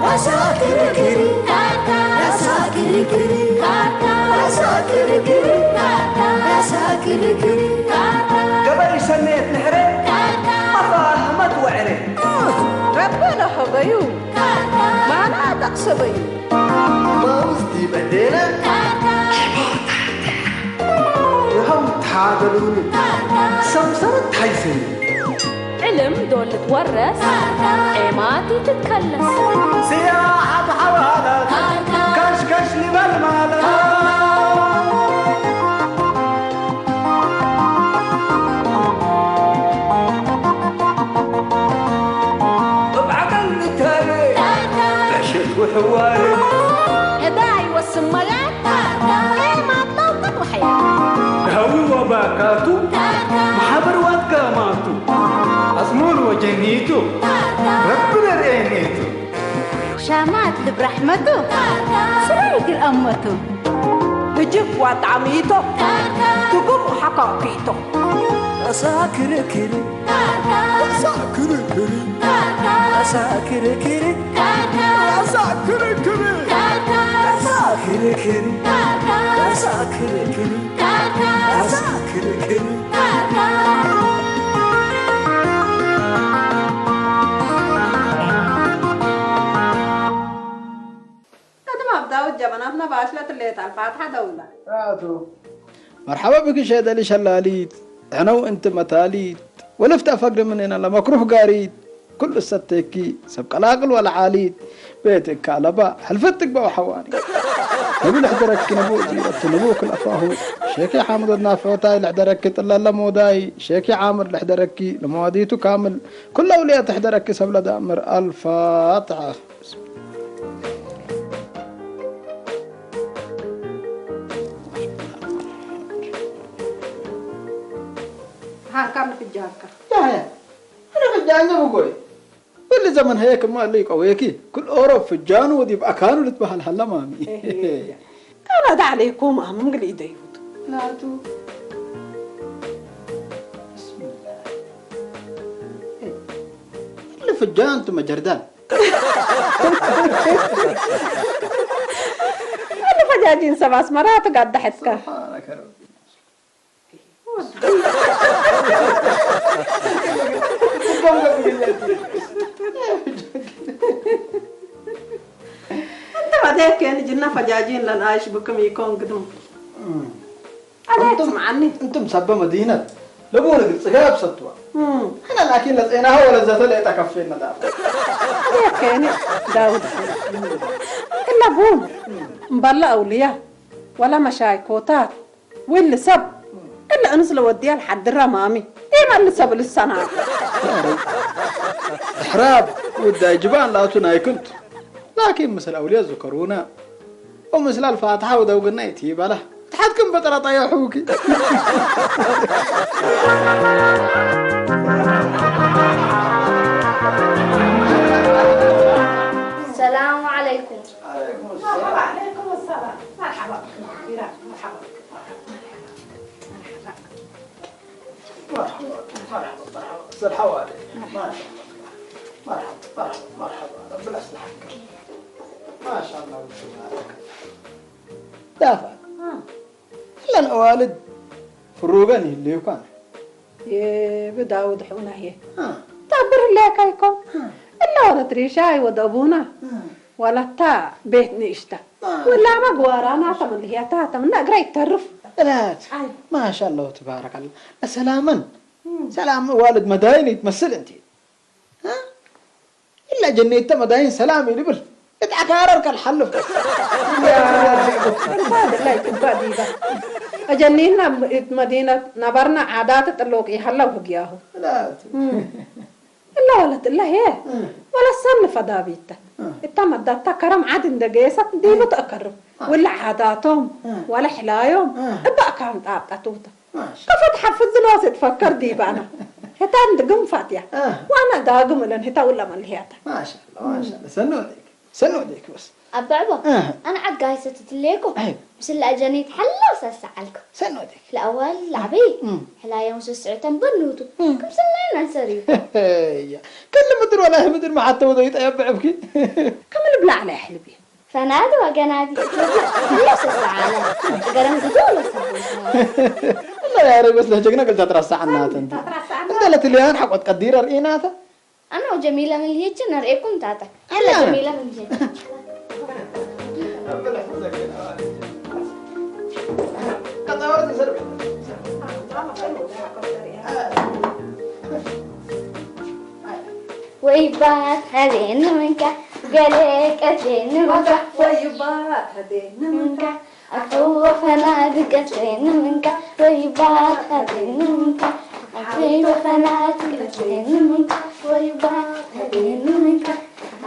ራሳ ክርክር፣ ራሳ ክርክር፣ ራሳ ክርክር፣ ራሳ ክርክር። ገበል ይሰነየት ንሕረ፣ ኣፋ ህመት ወዕረ። ረበና ሀበዩ፣ ማና ጠቕሰበዩ። ማውዝ ዲበዴነ፣ ይኸው ተሓገሉኒ፣ ሰምሰረት ሓይሰዩ። ዕልም ዶ ልትወረስ፣ ዔማት ይትከለስ። ስያ ሓብሓብ ሃለት፣ ከሽከሽ ንበል ማለት። እብ ዓቀል ንታለ፣ ዕሸት ውሕዋለ። እዳ ይወስን መጋት፣ ዔማት ለውጥን ወሕያ። ሃዊ ወባካቱ፣ ማሕበር ዋትካማቱ፣ ኣስሙር ወጀኒቱ፣ ረቢ ለርኤኔቱ። ሻማት ልብራሕመቱ፣ ስራይ ግርአመቱ። ህጅብ ዋጣዕሚቶ፣ ትጉም ሓካኪቶ። ኣሳ ክርክር፣ ኣሳ ክርክር፣ ኣሳ ክርክር፣ ኣሳ ክርክር፣ ኣሳ ክርክር፣ ኣሳ ክርክር። ቅድም ኣብ ዳውድ ጀበናትና ብኣሽለት ሌት ኣልፋትሓ ደውላ። ራቱ። መርሓባ ብኪ ሸደሊ ሸላሊት፣ ሕነው እንቲ መታሊት፣ ወልፍቲ ኣፈግሪ ምንና ለመክሩፍ ጋሪት፣ ኩሉ ሰተኪ ሰብ ቀላቅል ወላ ዓሊት፣ ቤት እካ ለባ፣ ሕልፍት ትግባው ሓዋኒ። ንቡ ልሕደረኪ ንቡ እዚረቱ ንቡ ክልኣፋሁ። ሼኪ ሓምድ ወድና ፍዖታይ ልሕደረኪ ጥላለ ሞዳይ፣ ሼኪ ዓምር ልሕደረኪ ለመዋዲቱ ካምል፣ ኩሉ ኣውልያ ትሕደረኪ ሰብ ለዳምር ኣልፋትሓ። ሃንካ ንፍጃካ። ያያ፣ ኣነ ፍጃኛ ብጎይ። ኩሉ ዘመን ሀየክማ እለ ይቀወየኪ። ኩል ኦሮብ ፍጃኑ ወዲብ ኣካኑ ልትበሃል ሃላ ማሚ። እሄ። ኣነ ዳዕለይኩም ኣምም ግሊ ኢደይሁት። ናቱ። ብስምላህ። እለ ፍጃን ቱ መጀርዳን። ኣነ ፈጃጂን ሰብ ኣስመራ ትጋዳሐትካ። ስብሓነከ ረቢ። እንተ ባዴ ኬን ጅና ፈጃጂን ለንኣይሽ ብክም ይኮን ግድም። ኣቤት እንቱም፣ ስምዓኒ። እንቱም ሰበ መዲነት ለቡ ንግል ጽጋብ ሰጥዋ። እም። ሕና ላኪን ለጼናሁ ወለዘተ ለየጠከፌና ዳር። ኣቤት ኬን ዳውድ። እላ ቡን እምባላ ኣውልያ ወላ መሻይኮታት። ወል ሰብ እለ እንስ ለወድያ ለሓድራ ማሚ። ኢመል ሰብ ልሰና። ድሕራብ ውዳይ ጅባን ላቱ ናይ ክንቱ። ላኪን ምስል ኣውልያ ዝከሩና። ወምስል ኣልፋትሓ ወደውግና ይትይበላ። ትሓትክም በጠራጣያ ሑኪ። ሰላም ዓለይኩም። ዓለይኩም ሰላም። ዓለይኩም ሰላም። መርሓባ ብኩም። መርሓባ። መርሓባ። መርሓባ። መርሓባ። መርሓባ። መርሓባ። መርሓባ። መርሓባ። ረቢ ለስልሓካ። ማሻኣላህ። ዳፋ። እ። እለን ኣዋልድ ፍሩገን ይህልዩኳን። የብዳውድ ሑናየ። እ። ታብር ህለየካ ይኮን? እ። እለ ወለት ሪሻይ ወደ ኣቡና። እ። ወላታ ቤት ንእሽታ። እ። ወላማ ግዋራና ተመልህያታ ተምና እግራ ይተርፍ። እላት። ኣይ። ማሻአላህ ተባረካላ። ሰላመን። እ። ሰላም ዋልድ መዳይን ይትመስል እንት። እ? ኢላ ጀነይተ መዳይን ሰላም ይብል። እትዓካረር ካልሓልፍ። ያ፣ እባ ድላ ይትባ ዲባ። እጀኒና እት መዲነት ነበርና ዓዳት ጥሎቅ ይሃላው ህግያሁ። ላት። እም። እላ ወለት እላ ሄ። እም። ወላ ሰን ፈዳቢተ። እም። እታ መዳታ ከረም ዓድ እንደገየሰት ዲቡ እም። ተእከርም። እም። ወላ ዓዳቶም፣ እም። ወላ ሕላዮም፣ እም። እባ ካን ጣጣቱተ። ማሻ። ከፈት ሓፍዝ ነው ስትፈከር ዲባና። ህታን ድግም ፋትያ። እ። ዋና ዳግም እለን ህታ ውላ መልህያታ። ማሻ፣ ማሻ። ሰኖ ዲክ። ሰኖ ዲክ በስ። ኣባዕባ፣ ኣህ። ኣነ ዓጋይ ሰትትለየኩም። ኣይ። ምስላ ጀኒት ሓላው ሰሰዓልኩ። ሰኖቴ። ለኣዋል ለዓበይ። እም። ሕላዮም ስስዕተን በኑቱ። እም። ክም ስናይ ናንሰር እዩ። እያ። ከል ምድር ወላ ምድር መሓተው ዘይጠ የብዕብኪ። ከም ልብላዕ ናይ ሕልቢ። ፈናት ወገናት። ሕላው ሰሰዓለ። ገረም ግዶ ወላ ሰቦት። እላ ያረ በስ ለጀግና ገልታ ትራሳ ዓናተን። ትራሳ ዓና። እንደ ለትልያን ሓቆት ቀዲረ ርኢናታ። ኣነ ወጀሚለ ምን ልሄችን ኣርእየኩም ታጠ። የለ ኣነ። ጀሚለ ምን ልሄችን። ወይ ባት ሀቤን ምንካ ገለ ቀቴን ምንካ። ወይ ባት ሀቤን ምንካ ኣተወፈና ድቀቴን ምንካ። ወይ ባት ሀቤን ምንካ ኣተወፈና ድቀቴን ምንካ። ወይ ባት ሀቤን ምንካ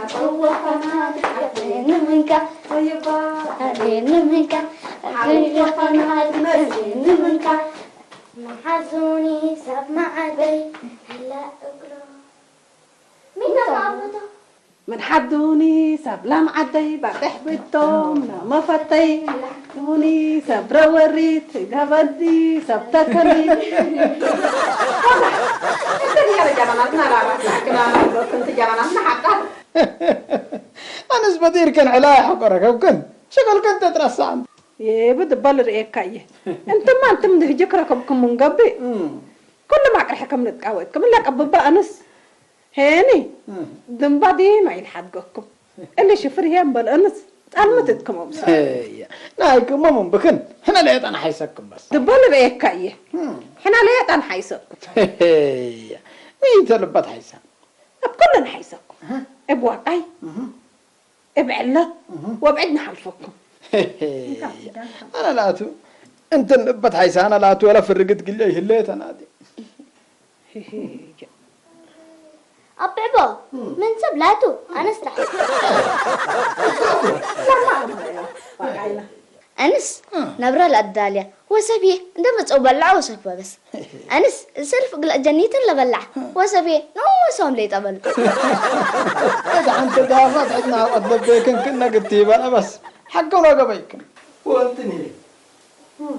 ኣተወፈና ድቀቴን ምንካ። ወይ ባት ሀቤን ምንካ ኣተወፈና ድቀቴን ምንካ። መሓዙኒ ሰብ መዓደይ፣ ህላ እግሮ። ሚና ማሙቶ። ምን ሓዱኒ ሰብ ላም ዓደይ፣ ባጥሕ ብቶም ናመፈተይ። ሓዱኒ ሰብ ረወሪት፣ ገበዲ ሰብ ተከሊ። እንትን ያለ ጀበና፣ ዝናራራ፣ ግናና፣ እንትን ጀበና፣ እና ሓጣ። ኣነስ በጢርከን ዕላ ይሕቆረከብክን፣ ሸቀልከን ተጥረሳዕን። የብድ በል ርእየካ እየ። እንትማ እንትም ድህጂ ክረከብኩም ምንገቢ። እም። ኩሉ ማቅርሒ ከም ንጥቃወት ክምላ ቀብባ ኣነስ ሄኒ እም። ድምባ ዲማ ኢልሓድገኩም። እሊ ሽፍር ሄም በል ኣነስ ጣልምት እትከመም። እያ። ናይ ክመም ብክን ህነ ለየጣን ሓይሰክም በስ። ድበል ርእየካ እየ። እም። ሕና ለየጣን ሓይሰኩም። እያ። ሚተ ልባት ሓይሳ። ኣብ ኩለን ሓይሰኩም። እህ። እብ ዋቃይ። እህ። እብ ዕለት እህ። ወብዕድ ንሓልፈኩም። ኣነ ላቱ እንትን እበት ሓይሳና ላቱ ወላ ፍርግት ግልዮ ይህለ ተናዲ። ኣብዕቦ፣ እም። ምን ሰብ ላቱ ኣነስ ላሕስ። ለማ ኣማርያ፣ ዋቃይና። ኣንስ እም። ነብራ ለኣዳልያ ወሰብየ እንደ መጸው በላዕ ወሰብ በበስ። ኣንስ ሰልፍ ግላ ጀኒትን ለበላዕ ወሰብየ ንወሶም ለይጠበል። እዛ ሓንቲ ዳፋት ዕድና ኣቆት ለቤክን ክነግቲ በላ በስ ሓቀው ነው ገበይክን። ወንትን ይሄ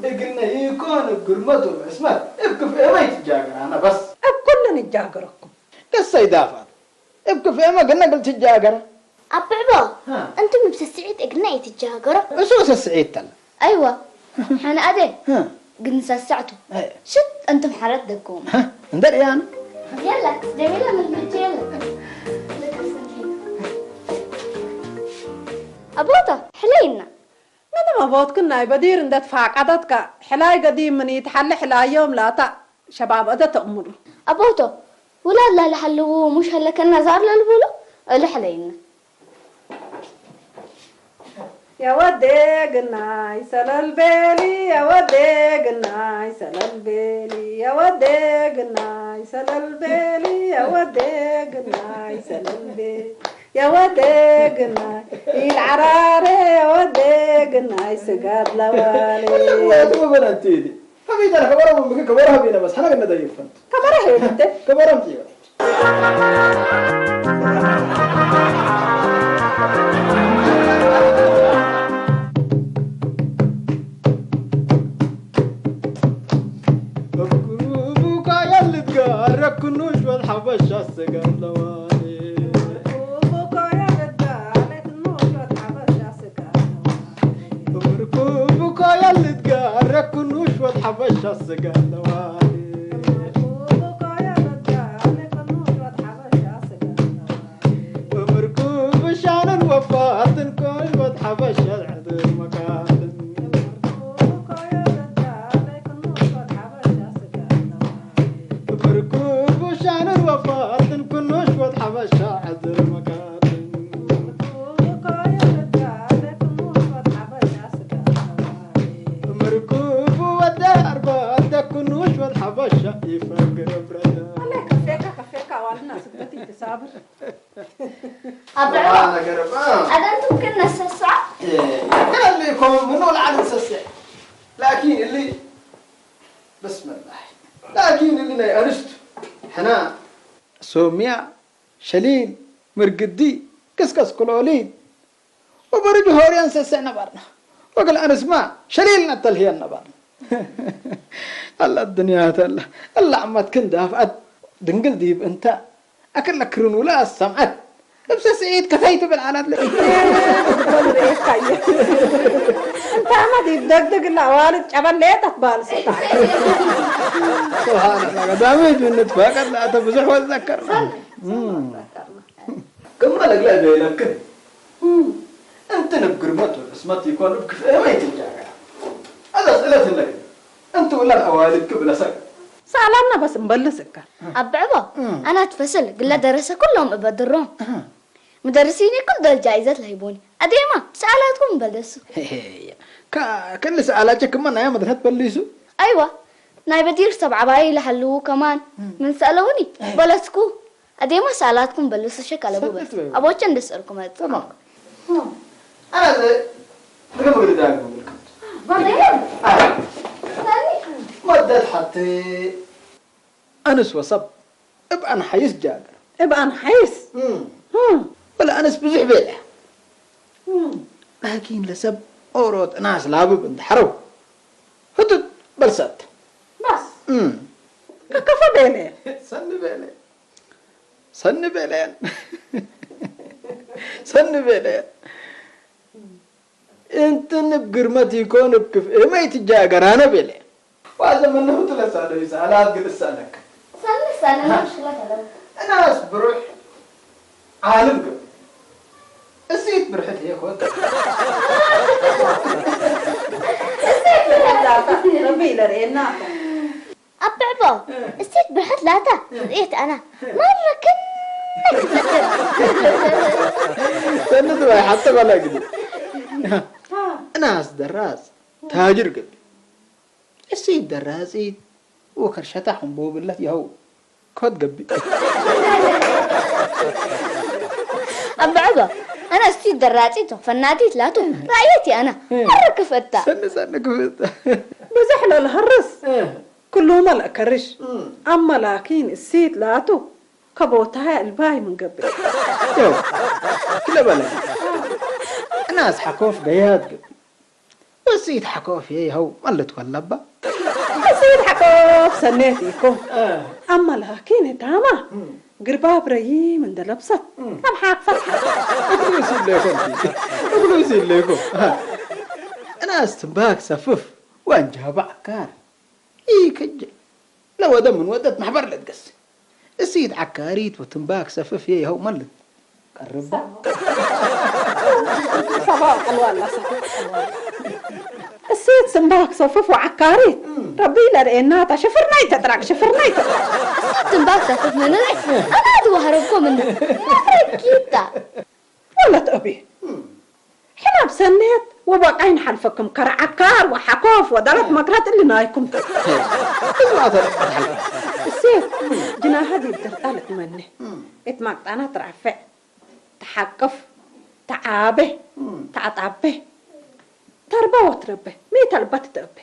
እግነ ይኮን ግርመቱ መስመር እክፍ ኤመይ ትጃገር ኣና በስ። እኩልን ይጃገረኩም። ደሰይ ዳፋት እብ ክፍኤመ ግነ ግል ትጃገረ። ኣብዕቦ፣ ሃ። እንቱም እብ ሰስዒት እግነ ኢትጃገሮ። እሱ ሰስዒት ተለ። ኣይዋ፣ ሓነ ኣደ፣ ሃ። ግን ሰስዕቱ። ኣይ። ሽት እንቱም ሓረት ደኩም። ሃ፣ እንደ ርያን። የለ፣ ጀሚላ ምን ብቻ የለ። ኣቦታ፣ ሕለይና። ምንም ኣቦትክን ናይ በዲር እንደ ተፋቃደትካ፣ ሕላይ ገዲ ምን ይትሓለ ሕላዮም ላታ። ሸባብ እደ ተእሙሩ። ኣቦቶ፣ ውላድ ላልሓልዉ ሙሽ ሀለከና ዛር ለልቡሉ እልሕለይና። የወዴ ግናይ ሰለል ቤሊ፣ የወዴ ግናይ ሰለል ቤሊ፣ የወዴ ግናይ ሰለል ቤሊ፣ የወዴ ግናይ ሰለል ቤሊ፣ የወዴ ግናይ ኢልዓራሬ፣ የወዴ ግናይ ስጋድ ለዋሌ። ወበረንቴ። ከመይ ኢለ ከበሮ ምብኪ ከበሮ ሃቢነ በስ ሓና ገነ ደይፈንት። ከበሮ ሄድተ። ከበሮ ምጽዮ። እኩቡ ካያ ልትጋረክ ኩኑሽ ወል ሓበሻ ስጋ ለዋሌ። እምርኩቡ ካያ ልትጋረክ ኩኑሽ ወድ ሓበሻ ስጋ ለዋሌ። እምርኩቡ ሻንን ወፋትን ኩኑሽ ወድ ሓበሻ ዕድር መካትን። እምርኩቡ ሻንን ወፋትን ኩኑሽ ወድ ሓበሻ ዕድር መካትን። ምርኩቡ ወደ ኣርባዕተ ኩኑሽ ወድ ሓበሻ ይፈግር ብረዳ። ኣላይ ከፌካ፣ ከፌካ፣ ዋልና ስደት ይትሳብር። ኣበባ፣ ኣበባ፣ ነገር፣ አ። ኣደንቱም ግን ነሰስዖ? እ፣ ያለ ኮም ምኖ ለዓል ሰስዕ። ላኪን እሊ፣ በስመላህ። ላኪን እሊ ናይ ኣንስቱ፣ ሕና። ሶምያ፣ ሸሊል፣ ምርግዲ፣ ከስከስ ክሎሊት፣ ወበርጅ ሆርያን ሰሰዕ ነበርና። ወገል ኣንስማ ሸሊልና ተልህያን ነበርና። ኣላ ኣዱንያ ተላ። ኣላ ዓማት ክንዲ ኣፍኣት ድንግል ዲብ እንታ ኣክለ ክርን ውላ ኣሰምዓት። እብ ሰስዒት ከታይ ትብል ዓላት ለ። ርእየካየ። እንታ ኣመት ይደግድግ ላ ዋልድ ጨበል ሌጣት ባል ስታ። ስብሓንላ ቀዳመይት ምን ንትፋቀር ለኣተ ብዙሕ ወዘከር። እም። ክመ ለግለ ቤለክን እንትን እብ ግርመት ወዕስመት ኢኮን እብ ክፍኤመ ይትጃገራ። አዛ ስእለት እለግን እንት ውላድ አዋልድክ ብለሰክ። ሰአላና በስ እንበልስ እካ። አብዕቦ አናት ፈስል ግለ ደረሰ ኩሎም እበድሮም ምደርሲኒ ኩል ደረጃ ይዘት ለሂቦኒ። አዴማ ሰአላትኩም በልደሱ። ክል ሰአላቸ ክመ ናያ መድረሰት በሊሱ። አይዋ ናይ በዲር ሰብ ዓባይ ለሀልዉ ከማን ምን ሰአለውኒ በለስኩ። አዴማ ሰአላትኩም በልሱ ሸክ አለቡ በስ አቦቸ እንደስእልኩም አጽ አናዘ ብገመግድ ዳግሞ ምልክት መደት ሓቲ ኣንስ ወሰብ እብ ኣንሓይስ ጃግር እብ ኣንሓይስ ወላ ኣንስ ብዙሕ ቤለ ላኪን ለሰብ ኦሮት እናስ ላብብ እንድሕረው ህቱት በልሰት በስ ከከፈ ቤለ ሰኒ ቤለ ሰኒ ቤለየን ሰኒ ቤለየን እንትን እብ ግርመት ኢኮን እብ ክፍኤመ ኢትጃገራነ ቤለ። ዋዘ መነሁ ትለሳለዩ ሰአላት ግን እሰአለክ። ሰኒ ሰኒ ምሽክለት አለና። እናስ ብሩሕ ዓልም ግን እሲት ብርሕት ሄኮት። ረቢ ኢለ ርእየና። ኣበዕቦ እስቲት ብርሕት ላታ ርእየት ኣና መረክን ሰንት ባይ ሓተ ባላ ግዲ እናስ ደራስ ታጅር ገቢ እሲት ደራጺት ወከርሸታ ሕንቦ ብለት ይኸው ኮት ገቢ ኣበዕቦ ኣና እስቲት ደራጺት ፈናቲት ላቱ ራእየት ኣና መረክፈታ ሰንት ሰንት ክፍታ ብዙሕ ለልሀርስ ኩሉ መልእ ከርሽ ኣመ ላኪን እሲት ላቱ ከቦታሀ እልባይ ምን ገብእ። ክለ በለ እናስ ሐኮፍ ገያት ገብእ ወስኢት ሐኮፍ የይሀው ማለት ወለባ። ወስኢት ሐኮፍ ሰኔት ኢኮ ኣመ ላኪን እታማ ግርባብ ረይም እንደለብሰት ካብ ሓቅፈት ሓ እግሉ ሲሌኮ እግሉ ሲሌኮ እናስ ትንባክ ሰፍፍ ወንጃባ ዓካር ኢከጀ ለወደ ምን ወደት ማሕበር ለትገስ እሲት ዓካሪት ወትንባክ ሰፍፍ የይሀው መልን ቀርባ ሰባ ቀልዋ ኣላ ሰባ እሲት ትንባክ ሰፍፍ ወዓካሪት ረቢ ለርእየና ታ ሽፍርናይ ተጥራቅ ሽፍርናይ ተጥራቅ ትንባክ ሰፍፍ ምንርዕ ኣናት ዋህረብኮ ምን ረኪታ ወለት ኦቤ ሕና ብሰኔት ወበቃይ ንሓልፈክም ከርዓካር ወሓኮፍ ወደረት መግራት እሊ ናይኩም እሴት ጅናሃ ዲብ ድርጣ ልትመነ እት ማቅጣና ትራፍዕ ተሓቅፍ ተዓበ ተዓጣበ ተርበ ወትረበ ሚ ተልበት ትእበ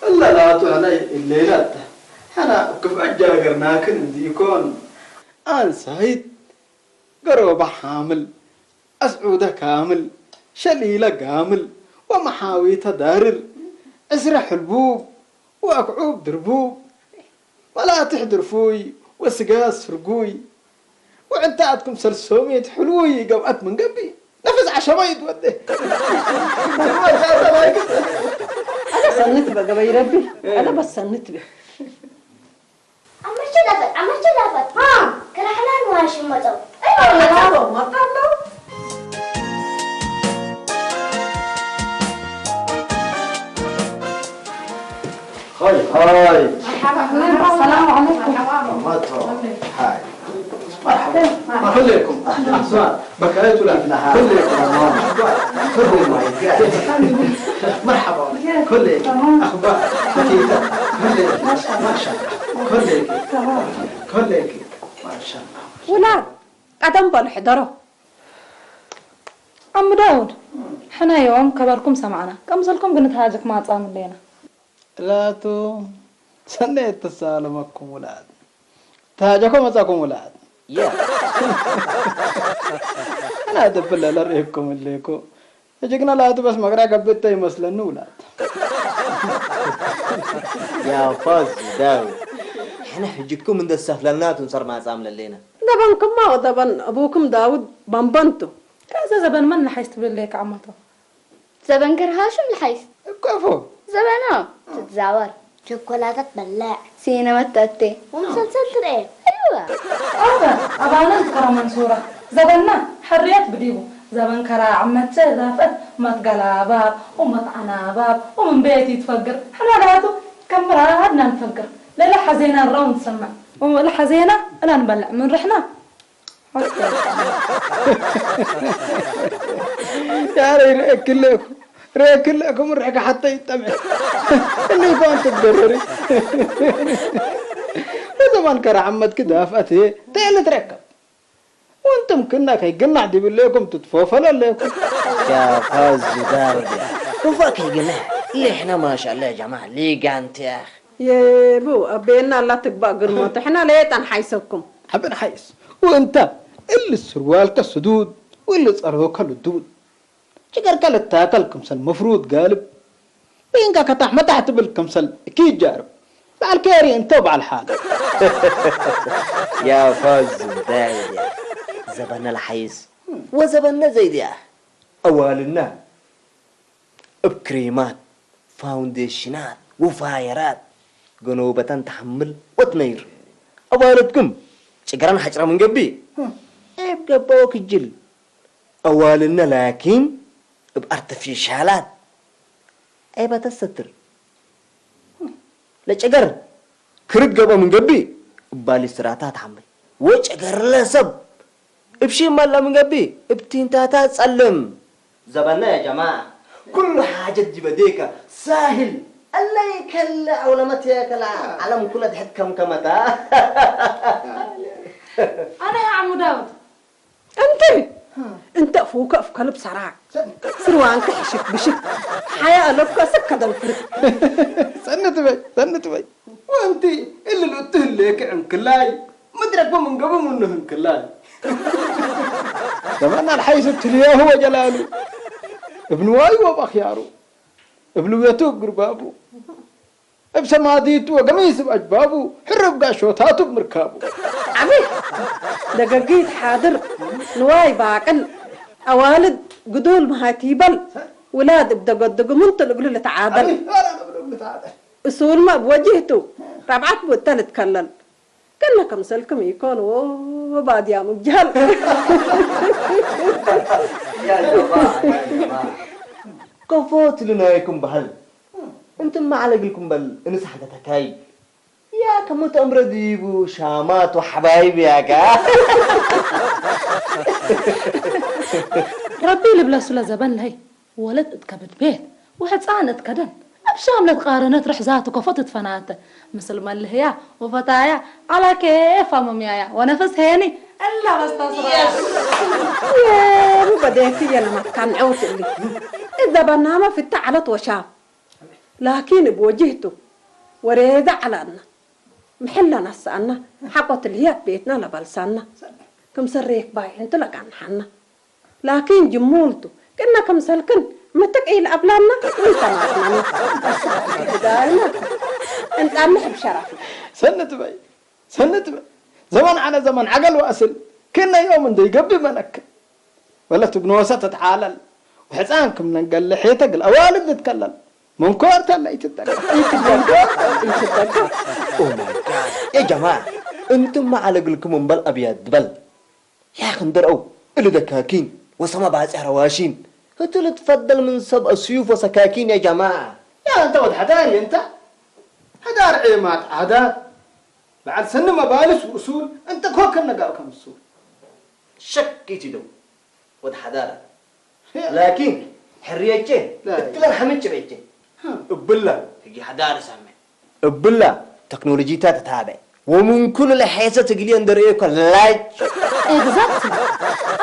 እለ ላቱ ሕነ እሌለ እተ። ሕነ ክፍአት ጃገርናክን እንዲኢኮን። አንሳይት ገሮበ ሓምል፣ አስዑደ ካምል፣ ሸሊለ ጋምል ወመሓዊተ ዳርር፣ ዕስረ ሕልቡብ ወአክዑብ ድርቡብ፣ መላትሕ ድርፉይ ወስጋ ስርጉይ፣ ወዕንታትኩም ሰልሶሚት ሕሉይ ገብአት ምን ገብእ ነፍስ ዐሸባይ ትወዴ። አለ ሰንት በገበይ ረቢ አለ በሰንት በ አመቸ ዳፈት አመቸ ዳፈት ከላሕላን ዋሽመጠው ሃይ ሃይ ሰላም ዓለይኩም መቶ ሃይ كلكم أخبار بكايت ولا كلكم أخبار. مرحبا. كلكم أخبار. كلكم ما شاء الله. كلكم كلكم ما شاء الله. ውላድ ቀደም በሉ ሕደሮ። ዓሙ ዳውድ፣ ሕናዮም ከበርኩም ሰማዕና፣ ከምሰልኩም ግን ተሃጀክ ማጻም ኣለና። ላቱ ሰነ የተሳለመኩም ውላድ ተሃጀኮ መጻኩም ውላድ። ያ። ኣና ተብለ ለርእኩም እሌኮ እጅግና ላቱ በስ መቅራ ገብተ ይመስለኒ ውላድ። ያ ፋዝ ዳውድ፣ ሕና ሕጅኩም እንደ ሰፍለናቱ እንሰር ማጻም ለሌና። ዘበንክማ ወዘበን ኣቡክም ዳውድ በንበንቱ። ከዚ ዘበን መን ንሓይስ ትብል ለይካ ዓመቶ? ዘበን ከርሃሽም ንሓይስ። እኮ እፎ። ዘበና ትትዛወር። ቸኮላታ ትበልዕ። ሲነማ ተእቴ። ወምሰልሰል ትርኤ። ኣይዋ። ኣበ ኣባና ዝከረ መንሱራ። ዘበና ሕርየት ብዲቡ። ዘበን ከራ ዓመት ዛፈት መትገላባብ ወመትዓናባብ ወምን ቤት ይትፈግር። ሕና ላቱ ከም ምራድና ንፈግር። ለለ ሓዜና ራው ንሰምዕ። ወመለ ሓዜና እና ንበልዕ ምን ርሕና። ያረ ይርእክለኩም ርእክለኩም ርሕካ ሓተ ይጠምዕ። እነይ ኳን ትገረሪ። ወዘማን ከራ ዓመት ክዳፍአት ተየለ ትረከብ። ወንትም ክና ከይግናዕ ዲብለኩም ትትፎፈለ ኣለኩም። يا فاز داود يا كفاك يا جماعة. ليه احنا ما شاء الله يا جماعة ليه قانت يا أخي. የቡ ኣቤና ኣላ ትግባእ ግርሞት ሕና ለየጣን ሓይሰኩም። حبنا حيس. وانت اللي السروال كسدود واللي صاروك الدود. شكر كل التاكل كمسل مفروض قالب. بينك كتح متح تبل كمسل كي جارب. بعد كيري انت وبعد حال. يا فاز داود يا زبنا الحيس وزبنا زيد يا أخي. أوالنا እብ ክሬማት፣ ፋውንዴሽናት ወፋየራት ገኖበተን ተሓምል ወትነይር። ኣዋልድኩም ጭገራን ሓጭራ ምን ገቢ? እብ ገባኦ ክጅል። ኣዋልነ ላኪን እብ ኣርተፊሻላት ኣይበተሰትር። ለጨገር ክርድ ገቦ ምን ገቢ እባሊ ስራታ ተሓምል። ወጨገር ለሰብ እብ ሺም መላ ምን ገቢ እብ ቲንታታ ጸልም። ዘበና ያ ጀማዓ ኩሉ ሓጀት ዲበ ዴከ ሳህል። እለ ይከለ ዐውለመት የከላ ዐለም ኩለ ድሕት ከምከመታ። ኣነ ያ ዓሙ ዳውድ። እንቲ እንተ ፉከ እፍ ከልብ ሰራዕ ስርዋንከ ሕሽክ ብሽክ ሓያ ኣለብከ ስከ ደንፍርክ። ሰንት በይ ሰንት በይ። ወንቲ እልሉ እትህሌክ ዕንክላይ ምድረክ በምንገቡ ምኑ ህንክላይ። ዘመን ኣልሓይስ እትልዮሁ ወጀላሉ እብ ንዋዩ ወብ ኣኽያሩ እብ ልውየቱ እብ ግርባቡ እብ ሰማዲቱ ወገሚስ እብ ኣጅባቡ ሕርብ ጋሾታቱ እብ ምርካቡ። ዓቢ ደገጊት ሓድር ንዋይ ባቅል ኣዋልድ ግዱል መሃቲበል ውላድ እብ ደገድጉ ምንቱ ልግሉ ልትዓደል። እሱልመ እብ ወጅህቱ ረብዓት ብእተ ልትከለል። ከነ ከምሰልክም ኢኮን ወባድያም እብ ጀህል። ያ ጀማዓ ያ ጀማዓ ከፎት ልናይኩም በህል። እንትም ማዕለግልኩም በል እንስ ሓንተ ተካይ። ያ ከሙ ተእምረ ዲቡ ሻማት ወሓባይብ ያጋ። ረቢ ልብለ ሱለ ዘበን ለሀይ ወለት እት ከብድ ቤት ወሕጻን እት ከደን እብ ሻምለት ቃረነት ርሕዛቱ ከፎ ትትፈናተ ምስል መልህያ ወፈታያ ዐላ ኬፋ መምያያ ወነፍስ ሄኒ እላ በስታ ስራ። የቡ በዴክየ ለመትካን ዐውት እሊ እት ዘበናመ ፍተ ዐለት ወሻም ላኪን እብ ወጅህቱ ወሬዘ ዐላና ምሕል ለነስአና ሐቆ ትልህያት ቤትና ለበልሳና ክምሰል ሬክ ባይዕንቱ ለቀንሐና። ላኪን ጅሙልቱ ቅነ ክምሰልክን ምትቅ ኢልአብላና ወኢተማትናና። ህዳይና እንጣምሕ ብሸረፍና። ሰኒ ትበይ ሰኒ ትበይ ዘመን ዐነ ዘመን ዐገል ወአስል ክነ ዮም እንደ ይገብእ መነክር። ወለት እብ ኖሰ ትትዓለል ወሕጻን ክም ነንገለ ሔተ እግል አዋልድ ልትከለል መንኮርተ ለኢትደገፍ። ኢትደገፍ ኢትደገፍ። Oh my God. ያ ጀማዓ እንቱም መዓለ እግልኩም እምበል አብያት ድበል። ያ ክንደርአው እሊ ደካኪን ወሰማ ባጽዕ ረዋሺን ህቱ ልትፈደል ምን ሰብ አስዩፍ ወሰካኪን ያ ጀማዓ። ያ እንተ ወድ ሐዳር እንተ ሐዳር ዔማት ዓዳት በዓል ሰኒ መባልስ ወእሱል እንተ ኮከል ነጋር ከም እሱል። ሸክ ኢትዶ ወድ ሓዳር ላኪን ሕርየቼ እትለን ሓምጭ በቼ እብላ ህጊ ሓዳር ሳመ እብላ ተክኖሎጂታት ተታበ ወምን ኩሉ ለሐሰ ትግልዮ እንደርእዮ እኮ ላጭ Exactly.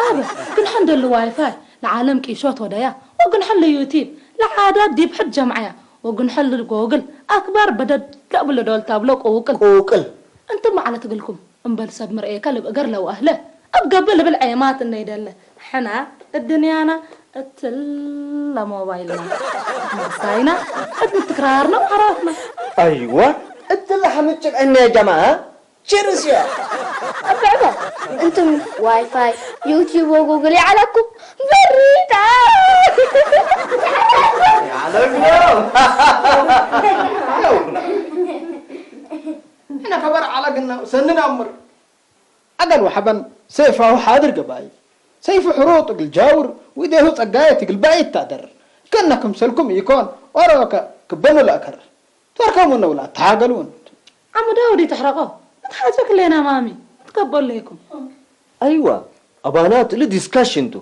ኣበ ግንሐ እንደሉ ዋይፋይ ንዓለም ቂሾት ወደያ ወግንሐ ለዩቲብ ለዓዳ ዲብ ሕድ ጀምዓያ ወግንሐ ልጎግል ኣክባር በደድ ለብሎ ዶል ታብሎ ቁውቅል ቁውቅል እንት መዓለት እግልኩም እምበል ሰብ ምርእየከ ልብ እገር ለውአህለ እብ ገብእ ልብል ዔማት እነይደለ ሕና እድንያና እትለ ሞባይልና ምሳይና እት ምትክራርና ዓራትና ኣይዋ እትለ ሓምጭ ዕነ ጀማ ችርስ ያ أبعبا أنتم واي فاي يوتيوب وجوجل عليكم بريتا ሕና ከበር ዓላ ግና ሰንና እምር ኣገል ወሓበን ሰይፋሁ ሓድር ገባይ ሰይፉ ሕሩጥ እግል ጃውር ወኢዴሁ ጸጋየ ትግል ባይ ይታደር ከነ ክምሰልኩም ኢኮን ኦሮከ ክበኑ ለእከር ተርከሙ ነውላ ተሃገሉን ዓሙ ዳውድ ይትሕረቆ እትሓጀ ክሌና ማሚ እትከበለይኩም ኣይዋ ኣባና ትል ዲስካሽን ቱ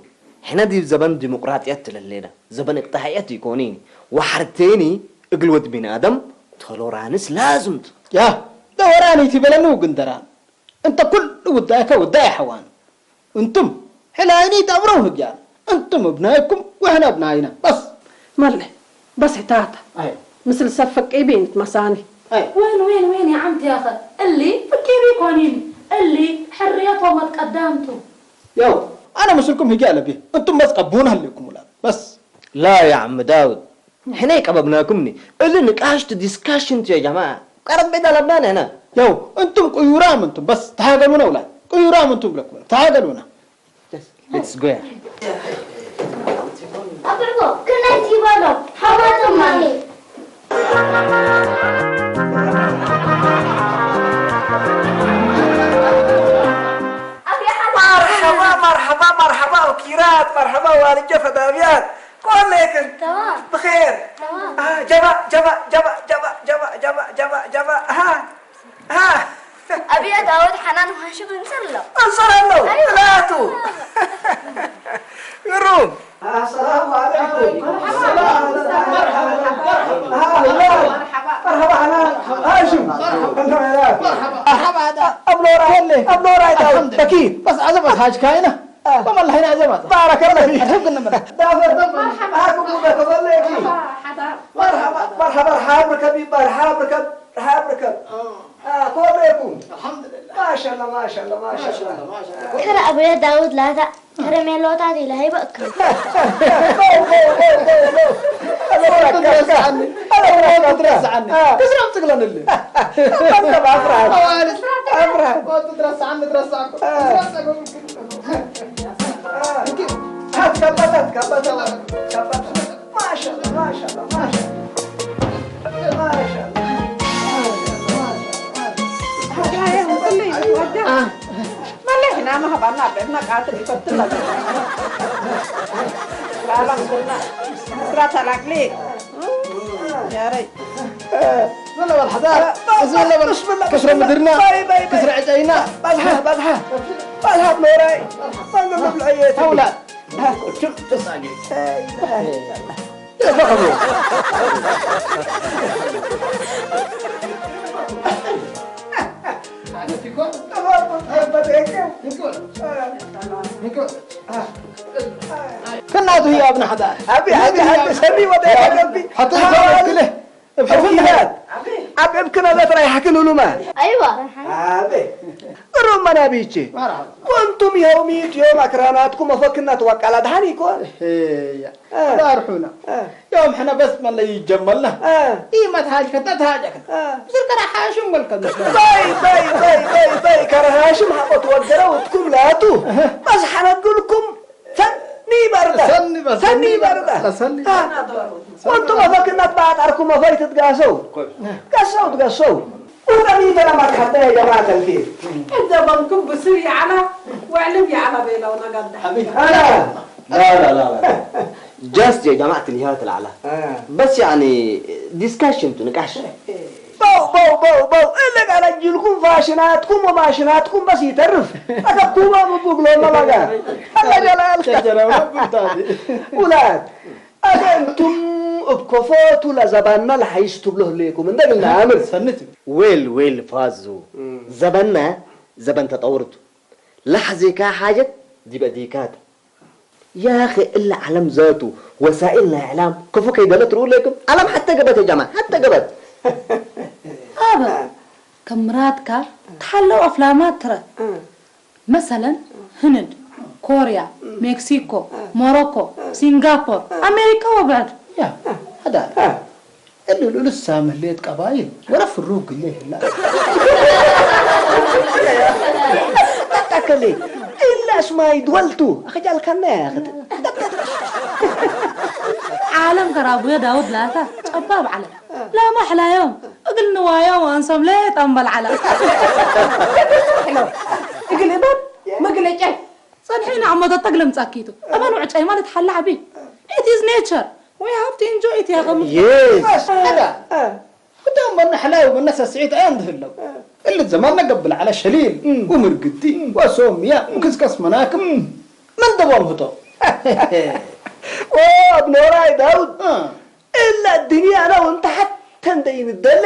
ሕና ዲብ ዘበን ዲሞቅራጥያት ትለሌና ዘበን እቅጣሕየት ይኮኒኒ ወሓርቴኒ እግል ወድ ቢንኣደም ቶሎራንስ ላዝምቱ ያ ደወራን ይትበለኒ ውግንደራን እንተ ኩሉ ውዳይከ ውዳይ ሓዋን እንቱም ሕላይኒ ተብረው ህግያን እንቱም እብናይኩም ወሕና እብናይና በስ መለ በስ ሕታታ ምስል ሰብ ፈቂቢ ንትመሳኒ ወይን ወይን ወይን የዓምት ያኸ እሊ ፍቂቢ ኮኒን እሊ ሕርየት ወመት ቀዳምቱ ያው ኣነ ምስልኩም ህጊ ኣለቢ እንቱም በስ ቀቡን ሃለኩም ውላድ በስ ላ ያዕም ዳውድ ሕና ይቀበብናኩምኒ እሊ ንቃሽት ዲስካሽን ቱ የጀማ ቀረብ ቤት ኣለብና ንሕና ያው እንቱም ቅዩራም እንቱም በስ ተሃገሉና ውላድ ቅዩራም እንቱም ብለኩም ተሃገሉና Let's go. أبعبا كنا تيبالو حواطم مامي مرحبا مرحبا مرحبا وكيرات مرحبا والجة فدابيات كلكن تمام بخير تمام آه جبا جبا جبا جبا جبا جبا جبا جبا ها ها أبي داود حنان وهاشم انصر له انصر له ثلاثه يروم السلام عليكم السلام مرحبا مرحبا حنان هاشم مرحبا مرحبا ابو نور ابو نور بكير بس عزبت حاج كاينه والله هنا عزبت بارك الله فيك الحمد لله مرحبا هاكم مرحبا مرحبا مرحبا رحاب ركب يبا رحاب ركب رحاب ركب اه كوريكم الحمد لله ما شاء الله ما شاء الله ما شاء الله كان أبويا داود لا تا كرميلوتات إلى هي بأكل ትረስዓኒ ትረስዓኒ ክስራም ትግለንሊ ትረስዓኒ ትረስዓኩ هات كبتت كبتت كبتت ما شاء الله ما شاء الله ما شاء الله ما شاء الله መለሽና መህባና ቤትና ቃትል ይፈትላ ራላ ምስልና ምስራ ተላቅሊ ያረይ ምን ለበል ሓዳር እስምን ለበል ክስረ ምድርና ክስረ ዕጨይና ባዝሓ ባዝሓ ባዝሓ ብኖራይ ባንዶ መብልዐየ ተውላ ከናቱ ህያብና ሓዳር أبي أبي أبي سمي وضعي أبي حتى يفكله أبي أبي كنا لا ترى يحكي له ما أيوة أبي روما نبيتي كنتم يومي يوم أكراناتكم وفكنا توكل هذا هني كون هي أرحونا يوم حنا بس ما اللي يجملنا إيه ما تهاج كتا تهاجك بصير كرا حاشم ملك باي باي باي باي باي كرا حاشم حقت وقرا وتكم لا تو بس حنا نقول لكم سني بردا سني بس سني بردا سني وانتم فكنا بعد أركم فايت تقاسو قاسو تقاسو وقال لي ترى ما تحدى يا جماعة الخير الزمنكم بصير على وعلم على بينا ونقدح آه لا لا لا لا جاست يا جماعة الهيات العلا بس يعني ديسكشن نقاش بو بو بو بو اللي قال أجيلكم ማሽናትኩም ወማሽናትኩም በስ ይተርፍ። ኣተኩማ ምቡግሎ መባጋ። ኣላ ጀላል። ሸጀራው ነብርታቲ። ውላድ ኣደ እንቱም እብ ከፎቱ ለዘባና ለሓይሽ ትብሎ ህሌኩም እንደ ግልና ኣምር። ሰንት። ዌል ዌል ፋዙ። ዘበና ዘበን ተጠውርቱ። ላሕ ዜካ ሓጀት ዲበ ዲካት። ያኺ እለ ዓለም ዘቱ ወሳኢል ናይ ዕላም ክፉ ከይደለ ትርኡ ለይኩም። ዓለም ሓተ ገበት የጃማ፣ ሓተ ገበት። ኣበ ከም ምራትካ ተሓለው ኣፍላማት ትረ። መሰለን ህንድ፣ ኮርያ፣ ሜክሲኮ፣ ሞሮኮ፣ ሲንጋፖር፣ ኣሜሪካ ወብዕድ። ያ፣ ኣዳ። እሉ ልሳ ምህሌት ቀባይል ወረ ፍሩ ግሌ ህላ። ጠቀሌ ኢላ እስማይ ድወልቱ ኣኸጃልካና ያኽት። ዓለም ከራቡዮ ዳውድ ላታ ጨባብ ዓለም ላማ ሕላዮም እግል ንዋዮም ኣንሶም ለየጣም በልዓላ። እግል እባብ መግለጫ ጸንሒና ኣብ መጠጠግ ለምጻኪቱ። እበን ውዕጫይ ማለት ሓላ ዓቢ። It is nature. We have to enjoy it ያኸም። Yes. ኣዳ። ክዳም መነ ሕላዩ መነ ሰስዒት ኣያ እንድህለው። እልት ዘማን ነገብል ዓለ ሸሊል፣ ወምርግቲ፣ ወሶምያ፣ ምክስከስ መናክም፣ መን ደቦም ህቶ። ወ ኣብ ኖራይ ዳውድ። እለ ድንያ ነው እንተ ሓተ እንደይንደለ።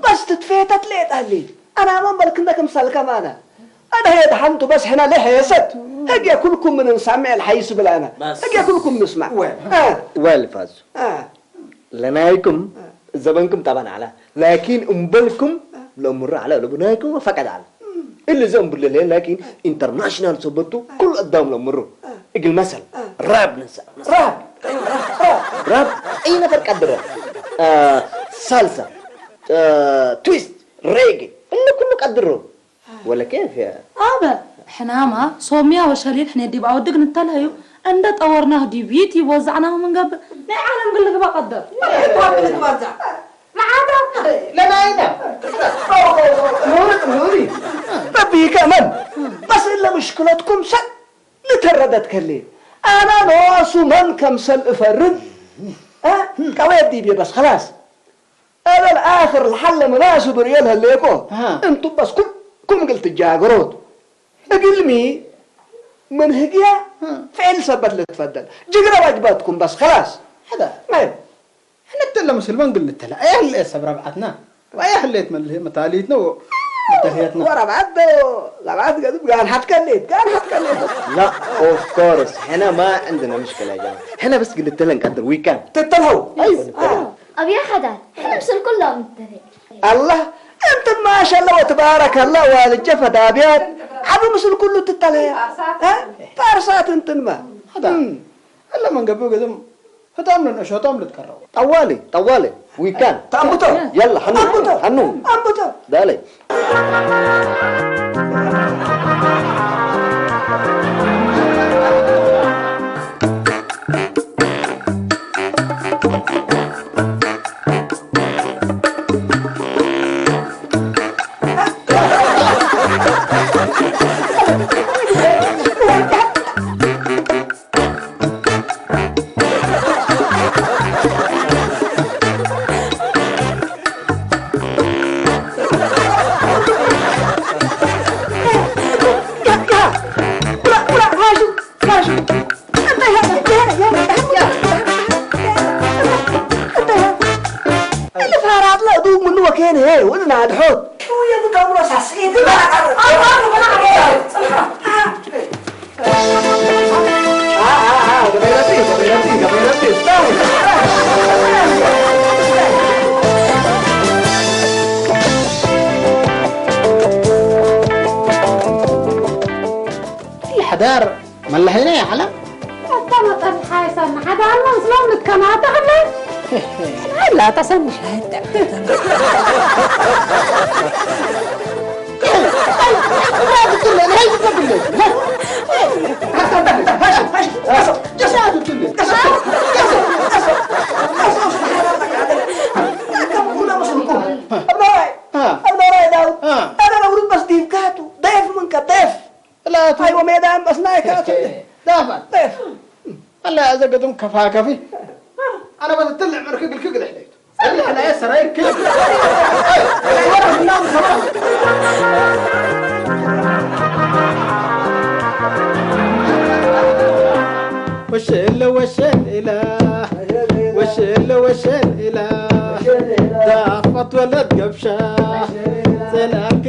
በስ ትትፌተት ሌጣሊ። ኣና መን በልክነ ክምሰልከ ማና። ኣነ ሄድ ሓንቱ በስ ሕና ለሐየሰት። ህጌ ኩልኩም ምን እንሳምዕ ልሓይስ ብላና። በስ። ህጌ ኩልኩም ንስማዕ። ወ። አ። ወል ፋዙ። አ። ለናይኩም ዘበንኩም ጠባን ዓላ ላኪን እምበልኩም ለምሩ ዓላ ለቡ ናይኩም ፈቀድ ዓላ እሊ ዘም ብለለ ላኪን ኢንተርናሽናል ሰበቱ ኩሉ ኣዳም ለምሩ እግል መሰል ራብ ንሳ ራብ ራብ ኣይ ነፈር ቀድረ ሳልሳ ትዊስት ሬጌ እሊ ኩሉ ቀድሮ ወለ ኬፍ ያ ኣበ ሕናማ ሶምያ ወሸሊል ሕኔ ዲብ ኣወድግ ንተልሀዩ እንደ ጠወርናህ ዲብ ዩቲብ ወዛዕናሁ ምንገብእ ናይ ዓለም ግልግባ ቀደር ለናይና ኑሪ ኑሪ በቢከ መን በስ እለ ምሽክለትኩም ሰብ ልተረደት ከሌ ኣና ነዋሱ መን ከምሰል እፈርድ ቀወየት ዲብ በስ ኸላስ أنا الآخر الحل مناسب ريال هالليكو. ها. انتم بس كل كم قلت جاقروت. اقلمي من هدية ها. فعل سبت لتفضل. جقرا واجباتكم بس خلاص. هذا. ايه. احنا نتلا مسلمان قلنا نتلا. ايه اللي سب ربعتنا. وايه اللي تمل متاليتنا ومتاليتنا. وربعت ده. ربعت قد قال حتكليت. قال حتكليت. لا of course. هنا ما عندنا مشكلة يا جماعة. هنا بس قلت لنا نقدر ويكان. تتلهوا. ايوه. آه. أبي أحد. احنا مثل كلهم نتفق. الله، أنت ما شاء الله وتبارك الله والجفا دابيات. عبو مثل كله تتلهي. ها؟ فارسات أنت ما. هذا. مم. إلا من قبل قدم. هتام لنا شو هتام لتكرر. طوالي، طوالي. ويكان. تأمبتو. يلا، حنو. أمبتو. حنو. أمبتو. دالي. الحدار ملحينا يا علم. أنت ما تنحى يا سامي، حدا عنا مسلم نتكلم، هذا خلي. لا، لا، تصنع. ضيف منك ضيف. لا، أيوة، ميدان بس نايك. دافع. ضيف. هلا إذا قدم كفا كفي. أنا بدي أطلع مركي قل كي قل حليت. أنا حلايا سراير كي. أيوة، نعم، تمام.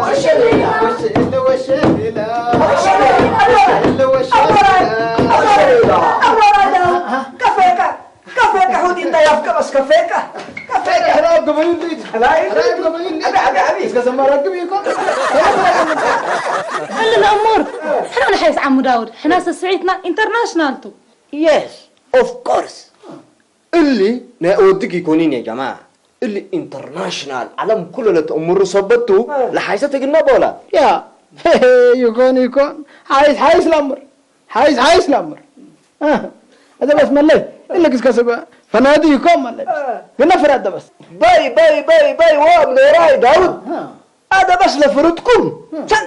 ወሸሌላ። ወሸሌላ፣ ወሸሌላ። ወሸሌላ፣ ወሸሌላ። ወሸሌላ፣ ወሸሌላ። ከፈካ፣ ከፈካ፣ ሁዲ እንዳ ያፍቀ በስ ከፈካ። ከፈካ። ሕራብ ገበዩ እንዴት? ሕራይ ሕራብ ገበዩ እንዴት? አቢ፣ አቢ፣ አቢ። እስከ ዘማራ ግብ ይኮ። እሊ ነእሙር፣ ሕና ንሓይስ ዓሙ ዳውድ፣ ሕና ስስዒትና ኢንተርናሽናል ቱ። Yes, of course. እሊ ናይ ኣወድግ ይኮኒን ያ ጀማ። እሊ ኢንተርናሽናል ዓለም ኩሉ ለተእምሩ ሰበቱ እ። ለሓይሰ ትግና ቦላ። ያ ይኮን ይኮን ሓይስ ሓይስ ላምር ሓይስ ሓይስ ላምር እ። እዛ በስ መለይ እልግስ ከስበ ፈናዲ ይኮን መለይ እ። ግና ፍራ ደበስ በይ በይ በይ በይ ወም ኖራይ ዳውድ እ። ኣደ በስ ለፍርጥኩም እ። ሰን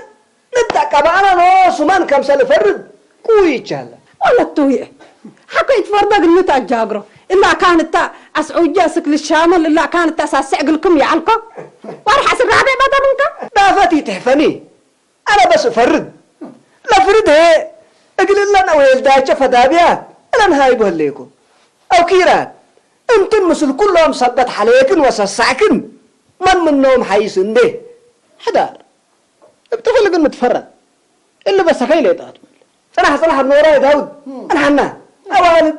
ንጠቀም ኣነ ኖ ሱማን ከምሰ ልፈርድ ቁይ ይቻለ። ወለቱ ይእ ሓኮ ይትፈርዶ ግንት ኣጃግሮ እላ ካንታ ኣስዑጃ ስክል ሻመል እላ ካንታ ሳስዕ ግልክም ይዓልኮ ዋርሓ ስራቤ ባዳምንካ ዳፈት ይትሕፈኒ ኣነ በስ እፈርድ ለፍርድ ሄ እግልለን ኣውሄልዳቸ ፈዳብያት እለን ሃይቦ ህሌኮ ኣውኪራት እንትን ምስል ኩሎም ሰበት ሓለየክን ወሰሳዕክን መን ምኖም ሓይስ እንዴ ሕዳር እብትኽል ግን ምትፈረን እሊ በሰኸይ ሌጣት ጽናሕ ጽናሕ ኣብ ኖራይ ዳውድ እንሓና ኣዋልድ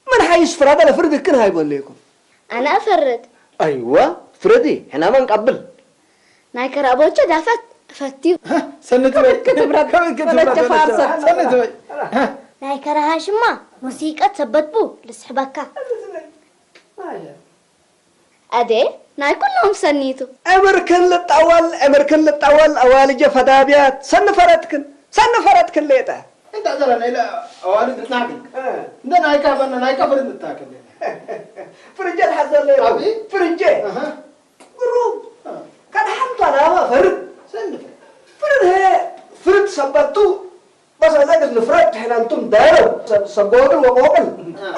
ምን ሓይስ ፍራደ ለፍርድ ክን ሃይቦ ሌኮ ኣነ እፈርድ ኣይዋ ፍረዲ ሕናማ ንቀብል ናይ ከራቦቸ ዳፈት እፈትዩ ሰኒ ትበይ ከመይ ክትብረት ከመይ ክትብረት ፈለቸ ፋርሰ ሰኒ ትበይ ናይ ከረሃሽማ ሙዚቃ ተበጥቡ ልስሕበካ ኣደ ናይ ኩሎም ሰኒቱ ዕምርክን ልጣወል ዕምርክን ልጣወል ኣዋልጀ ፈዳብያት ሰኒ ፈረትክን ሰኒ ፈረትክን ሌጠ እንዳ ዘራ ናይ ለ ኣዋልድ ንትናክል እንደ ናይካ በነ ናይካ ፈረድ ንታክል ፍርጀ ትሓዘለ ኣቢ ፍርጀ ግሩም ከድሓምታ ናማ ፈርድ ሰኒ ፍርድ ሄ ፍርድ ሰበቱ በስ ኣዛግዝ ንፍረድ ትሕናንቱም ዳይረው ሰብ ጎቅል ወቆቅል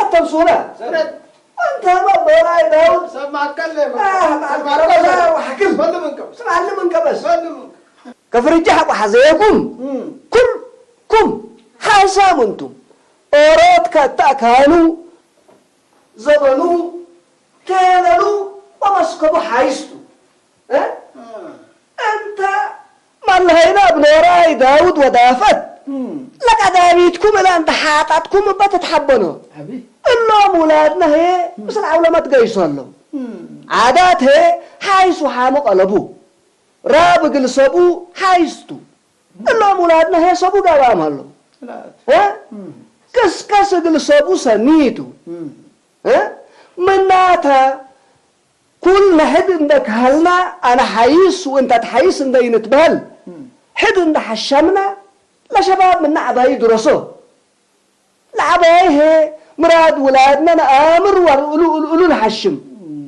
ኣተምሱና ፍረድ ኣንተ በላይ ዳውድ ሰብ ማከል ማከል ወሓክል በሉ ምንቀብ ስማሊ ምንቀበስ በሉ ምንቀብ ከፍርጃ ሓቆ ሓዘየኩም ኩልኩም ሓሳም እንቱም ኦሮት ካታ ካኑ ዘበኑ ቴለሉ ወመስከቡ ሓይስቱ እ? እንተ ማለኸይና ብኖራይ ዳውድ ወዳፈት ለቀዳሚትኩም እላ እንተ ሓጣጥኩም እባ ተትሓበኖ እሎም ውላድና ህየ ምስል ዓውለመት ገይሶ ኣለዉ ዓዳት ህየ ሓይሱ ሓሙ ቀለቡ ራብ እግል ሰቡ ሓይስቱ እሎም ውላድና ህየ ሰቡ ጋባም ኣለዉ እ? ቅስቀስ እግል ሰቡ ሰኒቱ እ? ምናታ ኩል ንሕድ እንደ ክሃልና ኣነ ሓይስ ወእንታ ትሓይስ እንደ ይንትበሃል ሕድ እንደ ሓሻምና ለሸባብ ምና ዓባይ ድረሶ ለዓባይ ሄ ምራድ ውላድና ነኣምር ዋር እሉ እሉ እሉ ንሓሽም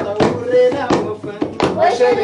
ጠውሬና ወፈን ወሸሌ